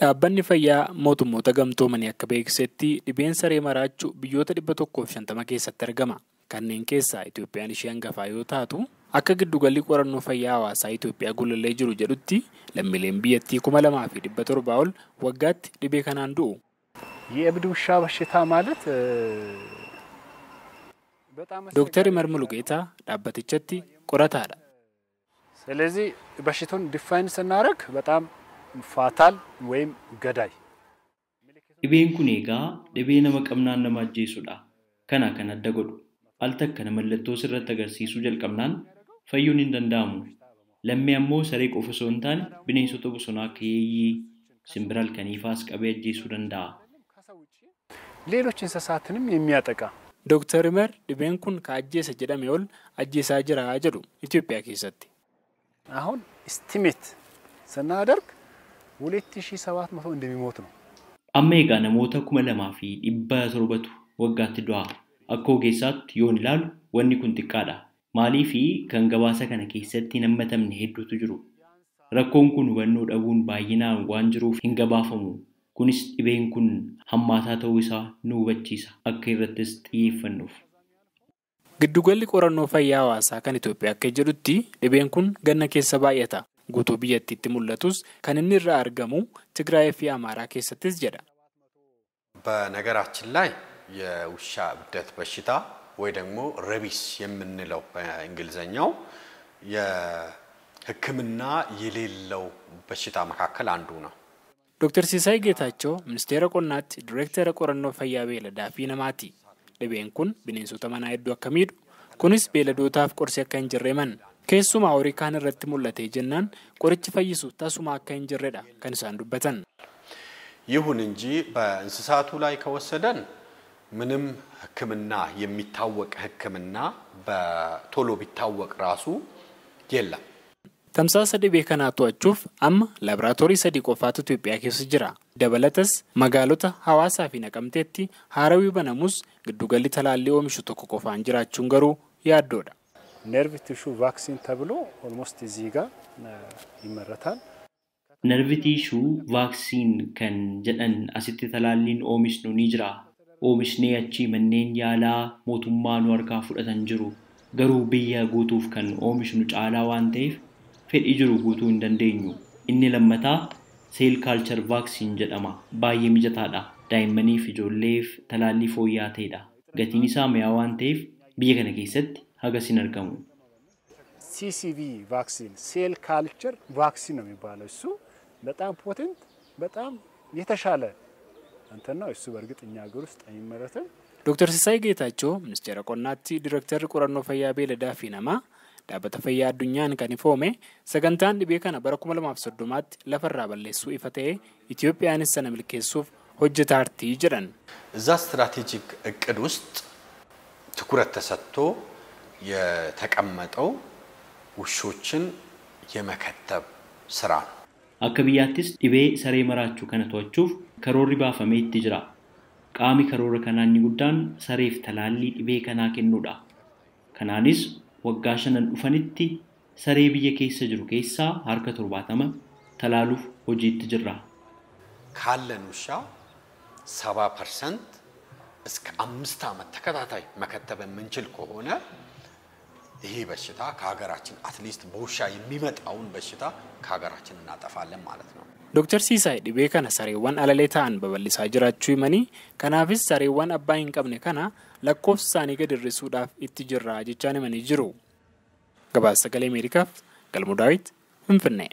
Dhaabbanni fayyaa mootummoota gamtoomanii akka beeksisetti dhibeen saree maraachuu biyyoota 150 keessatti argama. Kanneen keessaa Itoophiyaan ishee hangafaa yoo taatu, akka giddugalli qorannoo fayyaa hawaasaa Itoophiyaa Gullallee jiru jedhutti lammiileen biyyattii 2700 ol waggaatti dhibee kanaan du'u. የእብድ ውሻ በሽታ ማለት በጣም Dooktar Imar Mulugeetaa dhaabbatichatti qorataadha. ስለዚህ በሽታውን ዲፋይን ስናደርግ በጣም ፋታል ወይም ገዳይ Dhibeen kun egaa dhibee nama qabnaan nama ajjeesudha. Kana kan adda godhu al takka mallattoo sirratti agarsiisuu jalqabnaan fayyuun hin danda'amu. Lammii ammoo saree qofa osoo hin taane bineensota bosonaa akka yeeyyii, simbira halkaniifaas qabee ajjeesuu danda'a. ሌሎች እንስሳትንም የሚያጠቃ Dooktar Imar dhibeen kun ka ajjeesa jedhame ol ajjeesaa jira jedhu Itoophiyaa keessatti. አሁን ኤስቲሜት ስናደርግ 2700 እንደሚሞት ነው። Amma egaa namoota 2700tu waggaatti du'a. Akka ogeessaatti yoon ilaalu wanni kun xiqqaadha. Maaliifi kan gabaasa kana keessatti hin hammatamne hedduutu jiru. Rakkoon kun hubannoo dhabuun baay'inaan waan jiruuf hin gabaafamu. Kunis dhibeen kun hammaataa ta'uu isaa nu hubachiisa. Akka irrattis xiyyeeffannuuf. Giddugalli qorannoo fayyaa hawaasaa kan Itoophiyaa akka jedhutti dhibeen kun ganna keessa baay'ata. Guutuu biyyattiitti mul'atus kan inni irraa argamu Tigraay fi Amaaraa keessattis jedha. በነገራችን ላይ የውሻ እብደት በሽታ ወይ ደግሞ ረቢስ የምንለው በእንግሊዘኛው የሕክምና የሌለው በሽታ መካከል አንዱ ነው። Dooktar Siisay Geetaachoo ministeera qonnaatti direektara qorannoo fayyaa beeladaa fi namaati. Dhibeen kun bineensota manaa hedduu akka miidhu, kunis beeladootaaf qorsi akka hin jirre himan. Keessumaa horii kaan irratti mul'atee jennaan qorichi fayyisu tasuma akka hin jirredha kan isaan dubbatan. ይሁን እንጂ በእንስሳቱ ላይ ከወሰደን ምንም ሕክምና የሚታወቅ ሕክምና በቶሎ ቢታወቅ ራሱ የለም። Tamsaasa dhibee kanaa to'achuuf amma laaboraatoorii sadii qofaatu Itoophiyaa keessa jira. Dabalatas magaalota Hawaasaa fi Naqamteetti haarawii banamus giddugalli talaallii oomishu tokko qofaan jiraachuun garuu yaaddoodha. ነርቭ ቲሹ ቫክሲን ተብሎ ኦልሞስት እዚህ ጋር ይመረታል። Nerve tissue vaccine kan jedhan asitti talaalliin oomishnu ni jira. Oomishnee achii manneen yaalaa mootummaa nu harkaa fudhatan jiru. Garuu biyya guutuuf kan oomishnu caalaa waan ta'eef fedhii jiru guutuu hin dandeenyu. Inni lammataa cell culture vaccine jedhama. Baay'ee mijataadha. Daa'immaniif ijoolleef talaallii fooyya'aa ta'edha. Gatiin isaa mi'aa waan ta'eef biyya kana keessatti hagas hin argamu. ሲሲቪ ቫክሲን ሴል ካልቸር ቫክሲን ነው የሚባለው። እሱ በጣም ፖቴንት በጣም የተሻለ እንትን ነው። እሱ በእርግጥ እኛ ሀገር ውስጥ አይመረትም። Dooktar Siisay Geetaachoo ministeera qonnaatti direektarri qorannoo fayyaa beeladaa fi namaa dhaabbata fayyaa addunyaan kan ifoome sagantaan dhibee kana bara 2030tti lafarraa balleessuu ifa ta'ee Itoophiyaanis sana milkeessuuf hojjetaartii jedhan. እዛ ስትራቴጂክ እቅድ ውስጥ ትኩረት ተሰጥቶ የተቀመጠው ውሾችን የመከተብ ስራ ነው። Akka biyyaattis dhibee saree maraachuu kana to'achuuf karoorri baafamee itti jira. Qaami karoora kanaa inni guddaan sareef talaallii dhibee kanaa kennuudha. Kanaanis waggaa shanan dhufanitti saree biyya keessa jiru keessaa harka 70 talaaluuf hojiitti jirra. ካለን ውሻ 70% እስከ 5 ዓመት ተከታታይ መከተብ የምንችል ከሆነ ይሄ በሽታ ከሀገራችን አትሊስት በውሻ የሚመጣውን በሽታ ከሀገራችን እናጠፋለን ማለት ነው። Dooktar Siisay dhibee kana sareewwan alalee ta'an babal'isaa jiraachuu himanii kanaafis sareewwan abbaa hin qabne kana lakkoofsa isaanii gad hir'isuudhaaf itti jirra jechaan himanii jiru. Gabaasa Sagalee Ameerikaaf Galmuu Daawit Finfinnee.